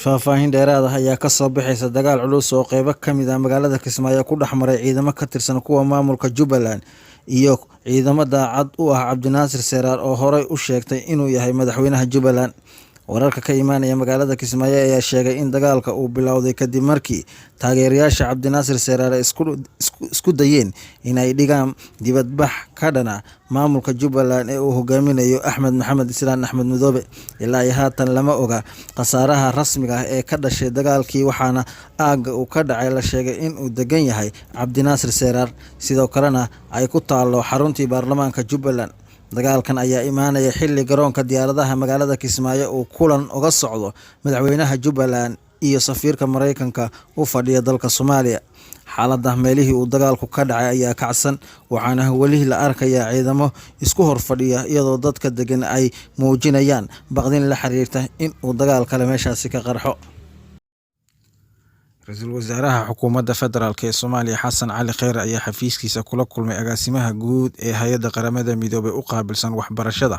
Faahfaahin dheeraad ah ayaa ka soo baxaysa dagaal culus oo qeybo ka mid ah magaalada Kismaayo ku dhex maray ciidamo ka tirsan kuwa maamulka Jubbaland iyo ciidamo daacad u ah Cabdinaasir Seeraar oo horey u sheegtay inuu yahay madaxweynaha Jubbaland. Wararka ka imaanaya magaalada Kismaayo ayaa sheegay in dagaalka uu bilowday kadib markii taageerayaasha Cabdinaasir Seeraar ay isku dayeen in ay dhigaan dibadbax ka dhana maamulka Jubbaland ee uu hogaaminayo Axmed Maxamed Islaan Axmed Madoobe. Ilaa iyo haatan lama oga khasaaraha rasmiga ah ee ka dhashay dagaalkii, waxaana aagga uu ka dhacay la sheegay in uu degan yahay Cabdinaasir Seeraar, sidoo kalena ay ku taallo xaruntii baarlamaanka Jubbaland. Dagaalkan ayaa imaanaya xilli garoonka diyaaradaha magaalada Kismaayo uu kulan uga socdo madaxweynaha Jubbaland iyo safiirka Mareykanka u fadhiya dalka Soomaaliya. Xaaladda meelihii uu dagaalku ka dhacay ayaa kacsan, waxaana weli la arkayaa ciidamo isku hor fadhiya, iyadoo dadka degan ay muujinayaan baqdin la xiriirta in uu dagaal kale meeshaasi ka qarxo. Ra-iisul wasaaraha xukuumadda federaalk ee Soomaaliya Xasan Cali Kheyre ayaa xafiiskiisa kula kulmay agaasimaha guud ee hay-adda Qaramada Midoobay u qaabilsan waxbarashada,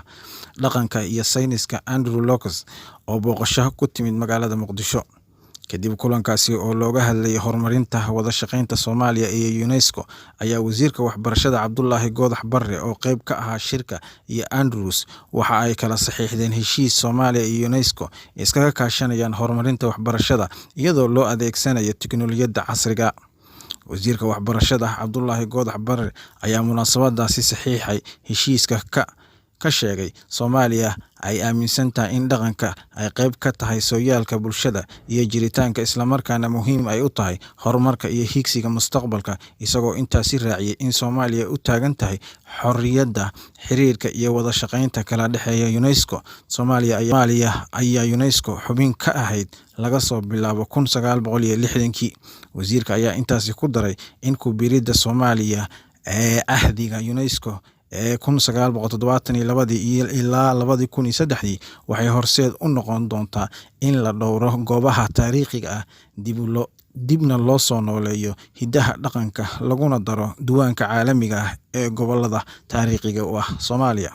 dhaqanka iyo sayniska Andrew Locus oo booqasho ku timid magaalada Muqdisho. Kadib kulankaasi oo looga hadlayay horumarinta wada shaqeynta Soomaaliya iyo UNESCO ayaa wasiirka waxbarashada Cabdulaahi Goodax Barre oo qeyb ka ahaa shirka iyo Andrews waxa ay kala saxiixdeen heshiis Soomaaliya iyo UNESCO iskaga kaashanayaan horumarinta waxbarashada iyadoo loo adeegsanayo tiknoolajiyadda casriga. Wasiirka waxbarashada Cabdulaahi Goodax Barre ayaa munaasabadaasi saxiixay heshiiska ka sheegay Soomaaliya ay aaminsan tahay in dhaqanka ay qayb ka tahay sooyaalka bulshada iyo jiritaanka, islamarkaana muhiim ay u tahay horumarka iyo higsiga mustaqbalka, isagoo intaasi raaciyay in Soomaaliya u taagan tahay xorriyadda, xiriirka iyo wada shaqeynta kala dhexeeya UNESCO. Soomaaliya ayaa UNESCO xubin ka ahayd laga soo bilaabo 1960-kii. Wasiirka ayaa intaasi ku daray in ku biiridda Soomaaliya ee axdiga UNESCO ee 1972-dii ilaa 2003-dii waxay horseed u noqon doontaa in la dhowro goobaha taariikhiga ah, dibna loo soo nooleeyo hiddaha dhaqanka, laguna daro diiwaanka caalamiga ah ee gobollada taariikhiga u ah Soomaaliya.